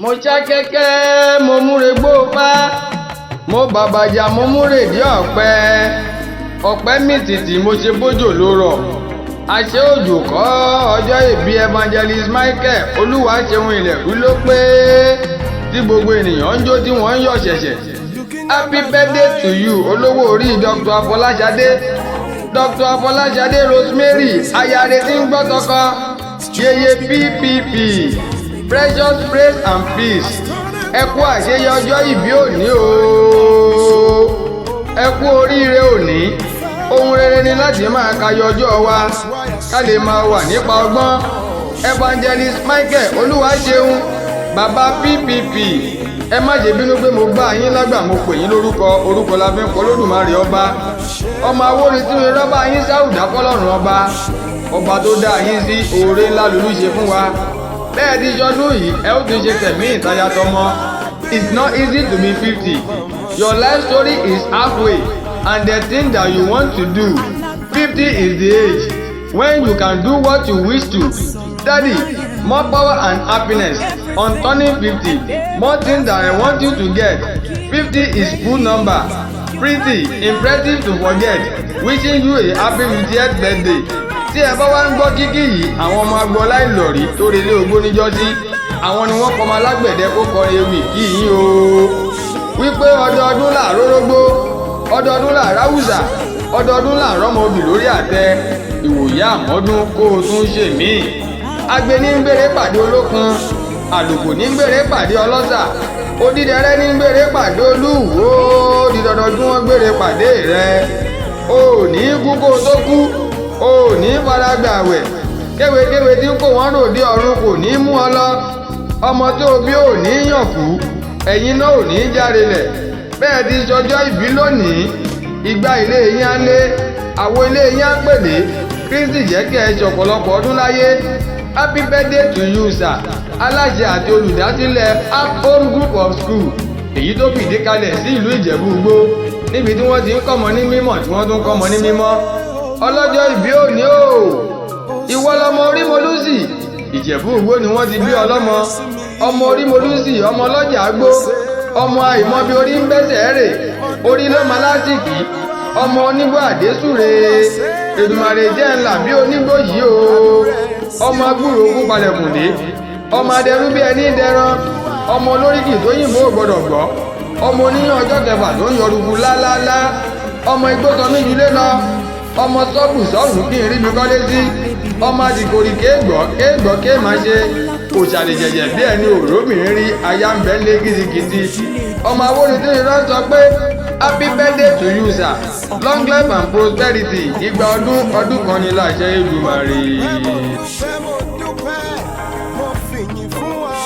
Mo ṣá kẹ́kẹ́, mo múre gbóòpá, mo bàbàjà, mo múre dí ọ̀pẹ ọ̀pẹ mìtìtì, mo ṣe bójò ló rọ̀, àṣẹ òjò kọ́. Ọjọ́ ìbí Evangelist Michael Olúwaṣeun Ilẹ̀kú ló pé tí gbogbo ènìyàn ń jó, tí wọ́n ń yọ̀ ṣẹ̀ṣẹ̀. Happy birthday to you, olówó orí Dr. Afọláṣadé, Dr. Afọláṣadé Rosemary, ayáre tí ń gbọ́ tọkọ, yeye PPP, precious praise and peace. Ẹ kú àṣeyẹ ọjọ́ ìbí òní o, ẹ kú oríire òní. Ohun rere ni láti máa kayọ ọjọ́ wa, ká lè máa wà nípa ọgbọ́n. Evangelist Michael Olúwaṣeun, bàbá PPP, ẹ má ṣe bínú pé mo gbá yín lágbà, mo pè yín lórúkọ. Orúkọ la fi ń kọ Olódùmarè ọba. Ọmọ awórin tí mo rọ́bà yín sáwùdá fọlọ́run ọba, ọba tó dá yín sí. Oore ńlá lolú ṣe fún wa. Bẹ́ẹ̀ ti ṣọdún yìí, ẹ ó tún ṣe tẹ̀mí ìtajà tọmọ. It's not easy to be 50. Your life story is halfway and the thing that you want to do. 50 is the age when you can do what you wish to. Daddy, more power and happiness on turning 50. More things that I want you to get. 50 is good number, pretty impressive to forget. Wishing you a happy 50th birthday. Tí ẹ bá wá ń gbọ́ kíkí yìí, àwọn ọmọ agboola Ìlọ̀rí tó relé ogbó níjọ́sí, àwọn ni wọ́n kọ́mọ alágbẹ̀dẹ kó kọrin ewì kí yín o, wípé ọdọọdún là rórógbó, ọdọọdún là ráwùsà, ọdọọdún là rọ́mọ obì lórí àtẹ. Ìwòye àmọ́dún kó o tún ṣe míì. Agbe ní ń gbére pàdé olókun, àlùkò ní ń gbére pàdé ọlọ́sà, odídẹrẹ́ ní ń gbére pàdé olúwo. Di dandan kí wọ́n gbére pàdé rẹ. O ò ní kú kó o tó kú, o ò ní faragbàwẹ̀. Kéwékéwé tí kò wọ́n ròde ọ̀run kò ní mú ọ lọ. Ọmọ tó bí ò ní yàn kú, ẹ̀yin náà ò ní járe lẹ̀. Bẹ́ẹ̀ ti sọjọ́ ìbí lónìí, ìgbà ilé yín á lé, àwo ilé yín á pèlé. Kristi jẹ́ kí ẹ ṣọ̀pọ̀lọpọ̀ ọdún láyé. Happy birthday to you, sir. Aláṣẹ àti olùdásílẹ̀ Home Group of School, èyí tó fìdí kalẹ̀ sí ìlú Ìjẹ̀bú Igbó, níbi tí wọ́n ti ń kọ́mọ ní mímọ̀, tí wọ́n tún kọ́mọ ní mímọ́. Ọlọ́jọ́ ìbí òní o, ìwọ lọmọ Orímolúsì. Ìjẹ̀bú Igbó ni wọ́n ti bí ọlọ́mọ. Ọmọ Orímolúsì, ọmọ ọlọ́jà gbó, ọmọ àìmọ̀ bí orí ń bẹ́sẹ̀ rè, orí ló máa lásìkí, ọmọ onígbò àdésùrè. Èdùmàrè jẹ́ ńlá bí onígbò yìí o. Ọmọ agbúrò ogún palẹ̀kùndé, ọmọ adẹrú bí ẹni dẹran, ọmọ olóríkì tó yìnbó ò gbọdọ̀ gbọ́, ọmọ oníyàn ọjọ́ kẹfà tó ń yọrùkú lálálá, ọmọ igbó sọ mí julé lọ, ọmọ sọ́ọ̀bù sọ́ọ̀bù kí n rí mi kọ́lé sí, ọmọ àdìkòrì kéègbọ́ kéègbọ́ kéè má ṣe òṣàlẹ̀ jẹ̀jẹ̀ bí ẹni òróbìnrin rí aya ń bẹ́ lé gidigidi. Ọmọ awórin tó irọ́ sọ pé happy birthday to you, sir. Long life and prosperity. Ìgbà ọdún ọdún kan ní láṣẹ Èdùmàrè. Mo dúpẹ́, mo fìyìn fún.